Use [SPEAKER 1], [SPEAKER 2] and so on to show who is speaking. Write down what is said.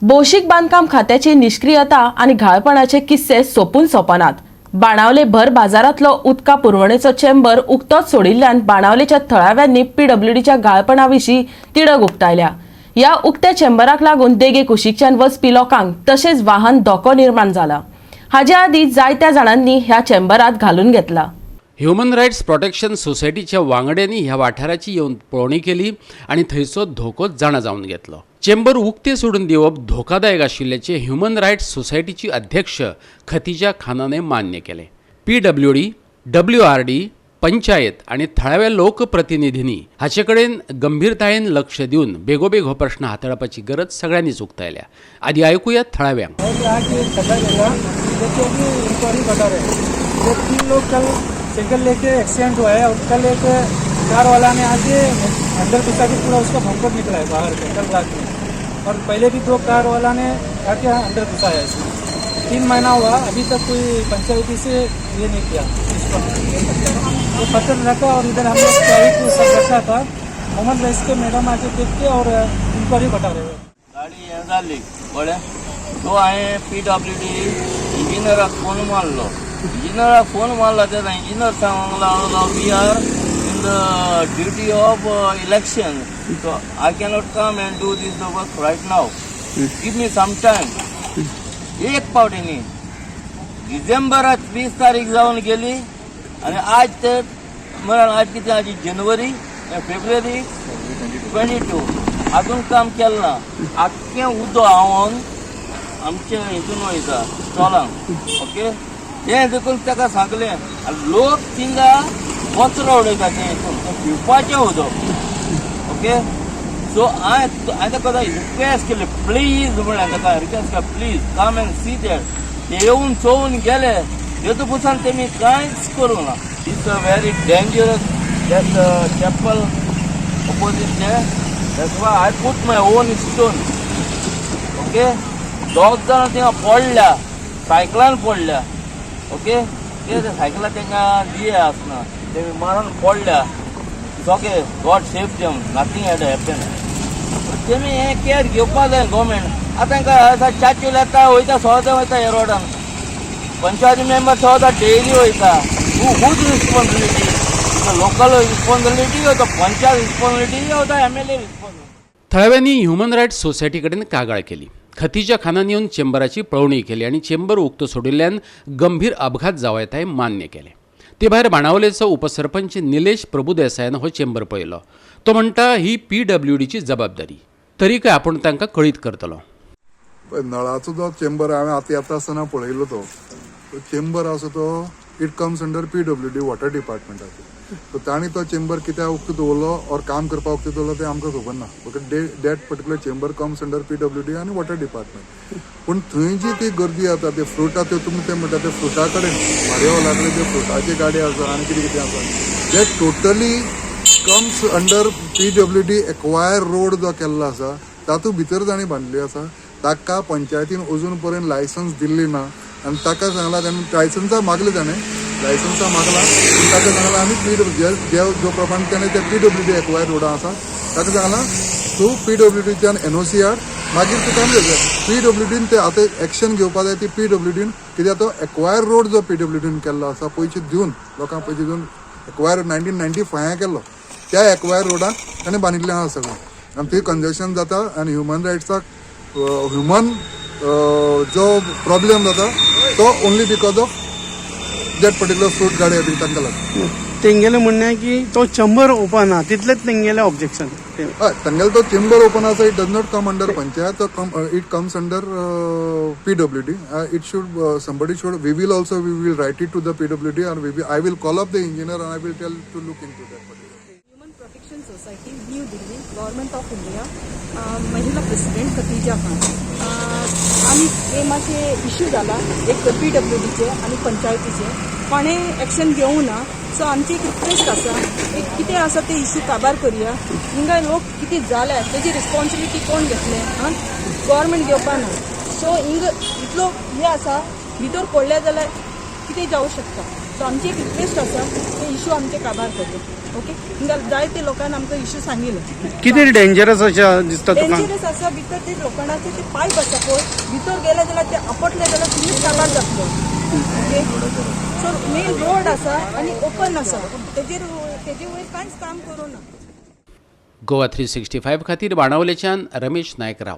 [SPEAKER 1] भौशीक बांदकाम खात्याची निश्क्रियता आनी घाळपणाचे किस्से सोपून सोंपनात. बाणावले भर बाजारांतलो उदका पुरवणेचो चेंबर उक्तोच सोडिल्ल्यान बाणावलेच्या थळाव्यांनी पीडब्ल्यूडीच्या घाळपणा विशीं तिडक उक्तायल्या. ह्या उक्त्या चेंबराक लागून देगे कुशीकच्यान वचपी लोकांक तशेंच वाहन धोको निर्माण जाला. हाचे आदीं जायत्या जाणांनी ह्या चेंबरात घालून घेतला.
[SPEAKER 2] ह्युमन रायट्स प्रोटेक्शन सोसायटीच्या वांगड्यांनी ह्या वाठाराची येवन पळोवणी केली आनी थंयचो धोको जाणा जावन घेतलो. चेंबर उक्ते सोडून दिवप धोकादायक आशिल्ल्याचें ह्युमन रायट्स सोसायटीची अध्यक्ष खतिजा खानाने मान्य केलें. पीडब्ल्यूडी, डब्ल्यूआरडी, पंचायत आनी थळाव्या लोकप्रतिनिधींनी हाचे कडेन गंभीरतायेन लक्ष दिवन बेगोबेग हो प्रश्न हाताळपाची गरज सगळ्यांनीच उक्तायल्या. आदी आयकुया थळाव्यांक.
[SPEAKER 3] और यहाँ की एक खड्डा जगह देखिए, अभी इंक्वायरी बता रहे हैं. वो तीन लोग कल साइकिल लेके एक्सीडेंट हुआ है और कल एक कार वाला ने आके अंदर घुसा के पूरा उसका बम्पर निकला है बाहर के कल रात में. और पहले भी दो कार वाला ने आके अंदर घुसाया. इसमें 3 महीना हुआ, अभी तक कोई पंचायती से ये नहीं किया. इसको वो पत्थर रखा और इधर हम लोग क्वारी को सब रखा था. मोहम्मद रईस के मैडम आके देख के और इंक्वायरी बता रहे हैं.
[SPEAKER 4] गाडी हें जाली, कळ्ळें? सो हांवें पीडब्ल्यूडी इंजिनियराक फोन मारलो. इंजिनियराक फोन मारलो तेन्ना इंजिनियर सांगूंक लागलो, "We are in the duty of election, so I cannot come and do this the work right now. Give me some time." एक पावटी न्ही, डिसेंबरात 20 तारीख जावन गेली आनी आज ते म्हळ्यार आज कितें? आज जानेवारी, फेब्रुवारी 22. अजून काम केलें ना. आख्खें उदक हांवन आमचे हितून वयता स्टॉलांक, ओके. तें देखून ताका सांगलें आनी लोक थिंगा कचरो उडयता. तें हितून तें पिवपाचें उदक, ओके. सो हांवें ताका रिक्वेस्ट केली, प्लीज म्हणलें ताका, रिक्वेस्ट केलें, "Please come and see that." ते येवन चोवन गेले. तेतू पसून तेमी कांयच करूंक ना. It's a very dangerous, that chapel opposite there. That's why I put my own stone. Okay, दोग जाणां थिंगा पडल्या, सायकलान पडल्या, ओके. कितें सायकलान तांकां दिये आसना, ते मारून पडल्या. It's okay, God save them, nothing had happen. तेमी हें केअर घेवपा जाय गव्हर्मेंट. आतां तांकां चाचूल येता, वयता, सदां वयता ह्या रोडान. पंचायती मेंबर सदां डेली वयता. Whose responsibility? Local responsibility or the panchayat responsibility or the MLA responsibility?
[SPEAKER 2] थळाव्यांनी ह्युमन रायट्स सोसायटी कडेन कागाळ केली. खतिजा खानान येवन चेंबराची पळोवणी केली आनी चेंबर उक्तो सोडिल्ल्यान गंभीर अपघात जावं येता हें मान्य केलें. ते भायर बाणावलेचो उपसरपंच निलेश प्रभुदेसायान हो चेंबर पळयलो. तो म्हणटा, ही पीडब्ल्यूडीची जबाबदारी, तरीकय आपूण तांकां कळीत करतलो.
[SPEAKER 5] पळय, नळाचो जो चेंबर हांवें आतां येता आसतना पळयलो, तो चेंबर आसा तो it comes under PWD, water डिपार्टमेंटाचो. सो तांणी तो चेंबर कित्याक उक्तो दवरलो ऑर काम करपाक उक्तो दवरलो तें आमकां खबर ना, because that particular chamber comes under PWD आनी वॉटर डिपार्टमेंट. पूण थंय जी ती गर्दी जाता, ते फ्रुटा ते तुमी ते म्हणटा ते फ्रुटा कडेन, मारिया हॉला कडेन ते फ्रुटाची गाडी आसा आनी कितें कितें आसा, ते totally comes under PWD acquire road जो केल्लो आसा, तातूंत भितर तांणी बांदिल्ली आसा. ताका पंचायतीन अजून पर्यंत लायसन्स दिल्ली ना आनी ताका सांगला, ताणें लायसन्सा मागले, ताणें लायसन्सा मागला, पूण ताका सांगला आमी पी डब्ल्यू जे जो प्रमाण ताणें ते पीडब्ल्यूडी एक्वायर रोडां आसा, ताका सांगला, तूं पीडब्ल्यूडीच्यान एनओसी हाड, मागीर तुका आमी पीडब्ल्यूडीन ते आतां एक्शन घेवपा जाय ती पीडब्ल्यूडीन, कित्याक तो एक्वायर रोड जो पीडब्ल्यूडीन केल्लो आसा, पयशे दिवन, लोकांक पयशे दिवन एक्वायर 1995 केल्लो, त्या एक्वायर रोडाक ताणें बांदिल्लें आसा सगळें आनी थंय कंजशन जाता आनी ह्युमन रायट्साक ह्युमन जो प्रॉब्लेम जाता तो only because of that particular fruit गाडी तांकां लागून.
[SPEAKER 6] तेंगेलें म्हणणें की तो चेंबर ओपन आहा, तितलेंच तेंगेलें ऑब्जेक्शन.
[SPEAKER 5] हय, तांगेलो तो चेंबर ओपन आसा, it does not come under panchayat, it comes under PWD. It should somebody should we will also we will write it to the PWD and we I will call up the engineer and I will tell to look into that.
[SPEAKER 7] Human protection society, new Delhi, government of India, महिला president Khadija Khan. आनी हे मातशे issue जाला एक पीडब्ल्यूडीचे आनी पंचायतीचे, कोणें action घेवंक ना. सो आमची एक रिक्वेस्ट आसा, एक कितें आसा ते इश्यू काबार करुया. हिंगा लोक कितें जाल्या तेजी रिस्पॉन्सिबिलिटी कोण घेतले? आं, गव्हर्मेंट घेवपा ना. सो हिंग इतलो हे आसा, भितर पडले जाल्यार कितें जावं शकता. सो आमची एक रिक्वेस्ट आसा, ते इश्यू आमचे काबार करुया. ओके, हिंगा जायते लोकांनी आमकां इश्यू सांगिल्ले.
[SPEAKER 6] कितें डेंजरस अशें दिसता तुका?
[SPEAKER 7] डेंजरस आसा. भितर ते लोखणाचे ते पायप आसा पळय, भितर गेले जाल्यार ते आपटले जाल्यार तुमीच काबार जातलो. ओके, सो मेन रोड आसा आनी ओपन आसा, तेजेर तेजे वयर कांयच काम करूं ना.
[SPEAKER 2] गोवा 365 खातीर बाणावलेच्यान रमेश नायक राऊत.